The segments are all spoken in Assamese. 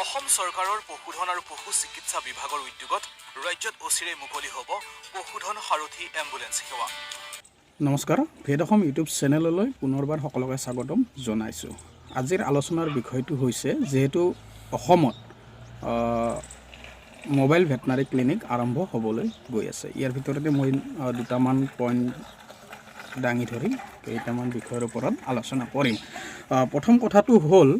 অসম চৰকাৰৰ পশুধন আৰু পশু চিকিৎসা বিভাগৰ উদ্যোগত ৰাজ্যত অচিৰেই মুকলি হ'ব পশুধন সাৰথি এম্বুলেন্স সেৱা। নমস্কাৰ, ভেদ অসম ইউটিউব চেনেললৈ পুনৰবাৰ সকলোকে স্বাগতম জনাইছোঁ। আজিৰ আলোচনাৰ বিষয়টো হৈছে, যিহেতু অসমত মোবাইল ভেটেনাৰী ক্লিনিক আৰম্ভ হ'বলৈ গৈ আছে, ইয়াৰ ভিতৰতে মই দুটামান পইণ্ট দাঙি ধৰিম, কেইটামান বিষয়ৰ ওপৰত আলোচনা কৰিম। প্ৰথম কথাটো হ'ল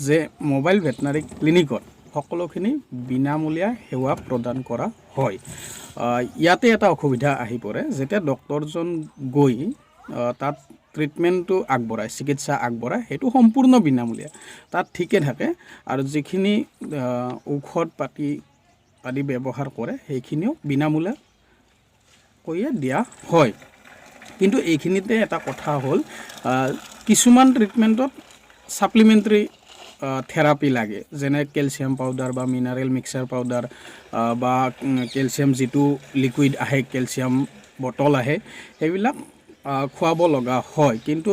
যে মোবাইল ভেটেনাৰী ক্লিনিকত সকলোখিনি বিনামূলীয়া সেৱা প্ৰদান কৰা হয়। ইয়াতে এটা অসুবিধা আহি পৰে, যেতিয়া ডক্তৰজন গৈ তাত ট্ৰিটমেণ্টটো আগবঢ়ায়, চিকিৎসা আগবঢ়ায়, সেইটো সম্পূৰ্ণ বিনামূলীয়া, তাত ঠিকে থাকে আৰু যিখিনি ঔষধ পাতি আদি ব্যৱহাৰ কৰে, সেইখিনিও বিনামূলীয়াকৈয়ে দিয়া হয়। কিন্তু এইখিনিতে এটা কথা হ'ল, কিছুমান ট্ৰিটমেণ্টত ছাপ্লিমেণ্টাৰী থেৰাপি লাগে, যেনে কেলছিয়াম পাউডাৰ বা মিনাৰেল মিক্সাৰ পাউডাৰ বা কেলছিয়াম যিটো লিকুইড আহে, কেলছিয়াম বটল আহে, সেইবিলাক খুৱাব লগা হয়। কিন্তু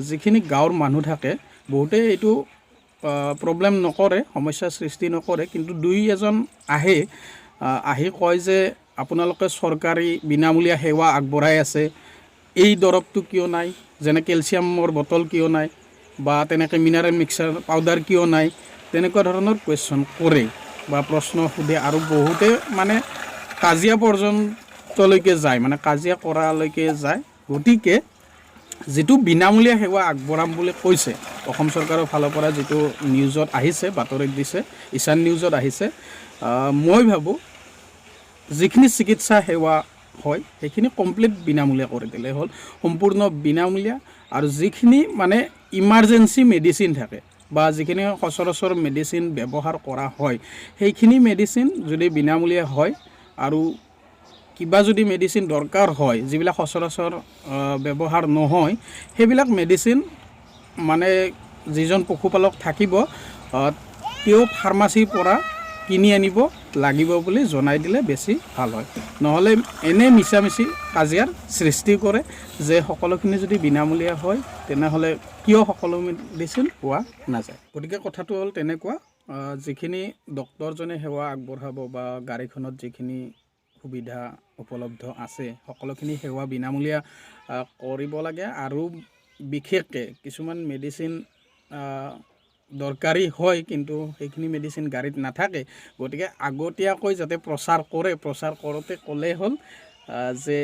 যিখিনি গাঁৱৰ মানুহ থাকে, বহুতে এইটো প্ৰব্লেম নকৰে, সমস্যাৰ সৃষ্টি নকৰে। কিন্তু দুই এজন আহে, আহি কয় যে আপোনালোকে চৰকাৰী বিনামূলীয়া সেৱা আগবঢ়াই আছে, এই দৰৱটো কিয় নাই, যেনে কেলছিয়ামৰ বটল কিয় নাই বা তেনেকৈ মিনাৰেল মিক্সাৰ পাউডাৰ কিয় নাই, তেনেকুৱা ধৰণৰ কুৱেশ্যন কৰে বা প্ৰশ্ন সোধে। আৰু বহুতে মানে কাজিয়া পৰ্যন্তলৈকে যায়, মানে কাজিয়া কৰালৈকে যায়। গতিকে যিটো বিনামূলীয়া সেৱা আগবঢ়াম বুলি কৈছে, অসম চৰকাৰৰ ফালৰ পৰা যিটো নিউজত আহিছে, বাতৰিত দিছে, ঈশান নিউজত আহিছে, মই ভাবোঁ যিখিনি চিকিৎসা সেৱা হয়, সেইখিনি কমপ্লিট বিনামূলীয়া কৰি দিলে হ'ল, সম্পূৰ্ণ বিনামূলীয়া। আৰু যিখিনি মানে ইমাৰ্জেঞ্চি মেডিচিন থাকে বা যিখিনি সচৰাচৰ মেডিচিন ব্যৱহাৰ কৰা হয়, সেইখিনি মেডিচিন যদি বিনামূলীয়া হয় আৰু কিবা যদি মেডিচিন দৰকাৰ হয়, যিবিলাক সচৰাচৰ ব্যৱহাৰ নহয়, সেইবিলাক মেডিচিন মানে যিজন পশুপালক থাকিব, তেওঁ ফাৰ্মাচীৰ পৰা কিনি আনিব লাগিব বুলি জনাই দিলে বেছি ভাল হয়। নহ'লে এনেই মিছামিছি কাজিয়াৰ সৃষ্টি কৰে যে সকলোখিনি যদি বিনামূলীয়া হয়, তেনেহ'লে কিয় সকলো মেডিচিন পোৱা নাযায়? গতিকে কথাটো হ'ল তেনেকুৱা, যিখিনি ডক্তৰজনে সেৱা আগবঢ়াব বা গাড়ীখনত যিখিনি সুবিধা উপলব্ধ আছে, সকলোখিনি সেৱা বিনামূলীয়া কৰিব লাগে। আৰু বিশেষকৈ কিছুমান মেডিচিন দৰকাৰী হয়, কিন্তু সেইখিনি মেডিচিন গাড়ীত নাথাকে। গতিকে আগতীয়াকৈ যাতে প্ৰচাৰ কৰে, প্ৰচাৰ কৰোঁতে ক'লেই হ'ল যে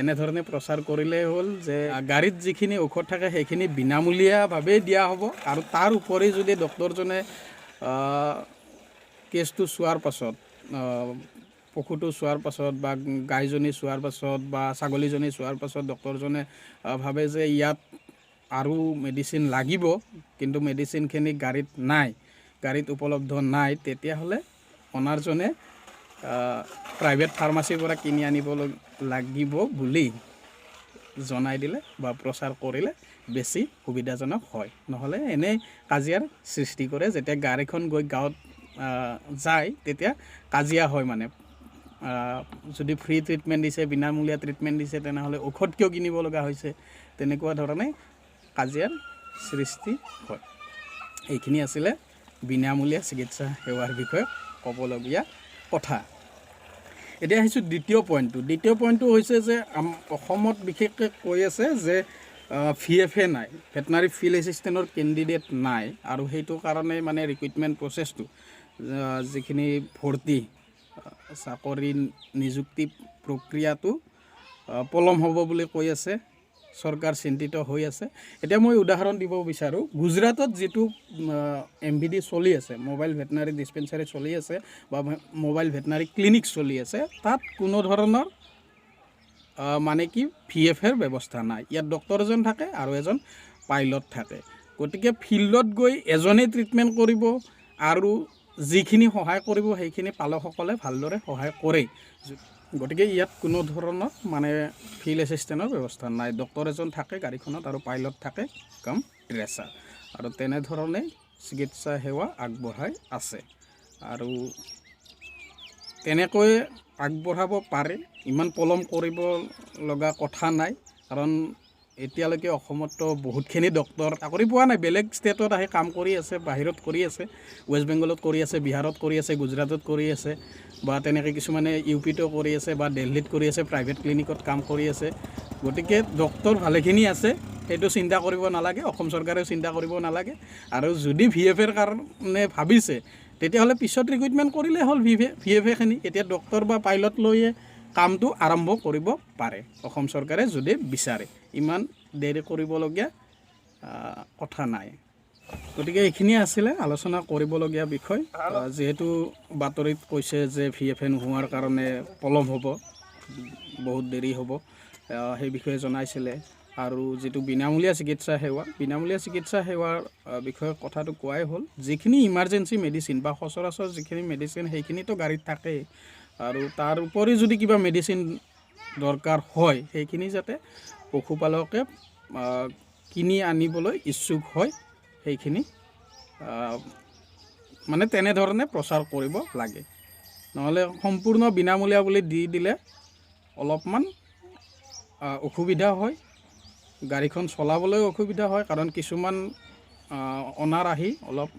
এনেধৰণে প্ৰচাৰ কৰিলেই হ'ল যে গাড়ীত যিখিনি ঔষধ থাকে, সেইখিনি বিনামূলীয়াভাৱেই দিয়া হ'ব। আৰু তাৰ উপৰি যদি ডক্তৰজনে কেছটো চোৱাৰ পাছত, পশুটো চোৱাৰ পাছত বা গাইজনী চোৱাৰ পাছত বা ছাগলীজনী চোৱাৰ পাছত ডক্তৰজনে ভাবে যে ইয়াত আৰু মেডিচিন লাগিব, কিন্তু মেডিচিনখিনি গাড়ীত নাই, গাড়ীত উপলব্ধ নাই, তেতিয়াহ'লে অনাৰজনে প্ৰাইভেট ফাৰ্মাচীৰ পৰা কিনি আনিব লাগিব বুলি জনাই দিলে বা প্ৰচাৰ কৰিলে বেছি সুবিধাজনক হয়। নহ'লে এনেই কাজিয়াৰ সৃষ্টি কৰে। যেতিয়া গাড়ীখন গৈ গাঁৱত যায়, তেতিয়া কাজিয়া হয়। মানে যদি ফ্ৰী ট্ৰিটমেণ্ট দিছে, বিনামূলীয়া ট্ৰিটমেণ্ট দিছে, তেনেহ'লে ঔষধ কিয় কিনিব লগা হৈছে, তেনেকুৱা ধৰণে কাজিয়াৰ সৃষ্টি হয়। এইখিনি আছিলে বিনামূলীয়া চিকিৎসা সেৱাৰ বিষয়ে ক'বলগীয়া কথা। এতিয়া আহিছোঁ দ্বিতীয় পইণ্টটো। দ্বিতীয় পইণ্টটো হৈছে যে অসমত বিশেষকৈ কৈ আছে যে ভিএফএ নাই, ভেটেনাৰী ফিল্ড এছিষ্টেণ্টৰ কেণ্ডিডেট নাই। আৰু সেইটো কাৰণে মানে ৰিক্ৰুইটমেণ্ট প্ৰচেছটো, যিখিনি ভৰ্তি চাকৰি নিযুক্তি প্ৰক্ৰিয়াটো পলম হ'ব বুলি কৈ আছে, চৰকাৰ চিন্তিত হৈ আছে। এতিয়া মই উদাহৰণ দিব বিচাৰোঁ, গুজৰাটত যিটো এমভিডি চলি আছে, মোবাইল ভেটেনাৰী ডিছপেঞ্চাৰী চলি আছে বা মোবাইল ভেটেনাৰী ক্লিনিক চলি আছে, তাত কোনো ধৰণৰ মানে কি ভিএফএৰ ব্যৱস্থা নাই। ইয়াত ডক্তৰ এজন থাকে আৰু এজন পাইলট থাকে। গতিকে ফিল্ডত গৈ এজনেই ট্ৰিটমেণ্ট কৰিব আৰু যিখিনি সহায় কৰিব, সেইখিনি পালকসকলে ভালদৰে সহায় কৰে। গতিকে ইয়াত কোনো ধৰণৰ মানে ফিল্ড এছিষ্টেণ্টৰ ব্যৱস্থা নাই। ডক্তৰ এজন থাকে গাড়ীখনত আৰু পাইলট থাকে কাম ড্ৰেছাৰ, আৰু তেনেধৰণে চিকিৎসা সেৱা আগবঢ়াই আছে আৰু তেনেকৈয়ে আগবঢ়াব পাৰে। ইমান পলম কৰিব লগা কথা নাই, কাৰণ এতিয়ালৈকে অসমততো বহুতখিনি ডক্তৰ চাকৰি পোৱা নাই, বেলেগ ষ্টেটত আহি কাম কৰি আছে, বাহিৰত কৰি আছে, ৱেষ্ট বেংগলত কৰি আছে, বিহাৰত কৰি আছে, গুজৰাটত কৰি আছে, বা তেনেকৈ কিছুমানে ইউ পিতো কৰি আছে বা দিল্লীত কৰি আছে, প্ৰাইভেট ক্লিনিকত কাম কৰি আছে। গতিকে ডক্তৰ ভালেখিনি আছে, সেইটো চিন্তা কৰিব নালাগে, অসম চৰকাৰেও চিন্তা কৰিব নালাগে। আৰু যদি ভি এফ এৰ কাৰণে ভাবিছে, তেতিয়াহ'লে পিছত ৰিক্ৰুইটমেণ্ট কৰিলেই হ'ল ভি এফ এখিনি। এতিয়া ডক্তৰ বা পাইলট লৈয়ে কামটো আৰম্ভ কৰিব পাৰে অসম চৰকাৰে যদি বিচাৰে। ইমান দেৰি কৰিবলগীয়া কথা নাই। গতিকে এইখিনিয়ে আছিলে আলোচনা কৰিবলগীয়া বিষয়। যিহেতু বাতৰিত কৈছে যে ভি এফ এ নোহোৱাৰ কাৰণে পলম হ'ব, বহুত দেৰি হ'ব, সেই বিষয়ে জনাইছিলে। আৰু যিটো বিনামূলীয়া চিকিৎসা সেৱা, বিনামূলীয়া চিকিৎসা সেৱাৰ বিষয়ে কথাটো কোৱাই হ'ল। যিখিনি ইমাৰ্জেঞ্চি মেডিচিন বা সচৰাচৰ যিখিনি মেডিচিন, সেইখিনিতো গাড়ীত থাকেই। আৰু তাৰ উপৰি যদি কিবা মেডিচিন দৰকাৰ হয়, সেইখিনি যাতে পশুপালকে কিনি আনিবলৈ ইচ্ছুক হয়, সেইখিনি মানে তেনেধৰণে প্ৰচাৰ কৰিব লাগে। নহ'লে সম্পূৰ্ণ বিনামূলীয়া বুলি দি দিলে অলপমান অসুবিধা হয়, গাড়ীখন চলাবলৈ অসুবিধা হয়, কাৰণ কিছুমান অনাৰ আহি অলপ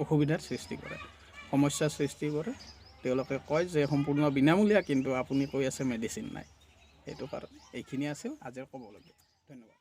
অসুবিধাৰ সৃষ্টি কৰে, সমস্যাৰ সৃষ্টি কৰে। তেওঁলোকে কয় যে সম্পূৰ্ণ বিনামূলীয়া, কিন্তু আপুনি কৈ আছে মেডিচিন নাই। সেইটো কাৰণে এইখিনি আছিল আজিৰ ক'বলগীয়া। ধন্যবাদ।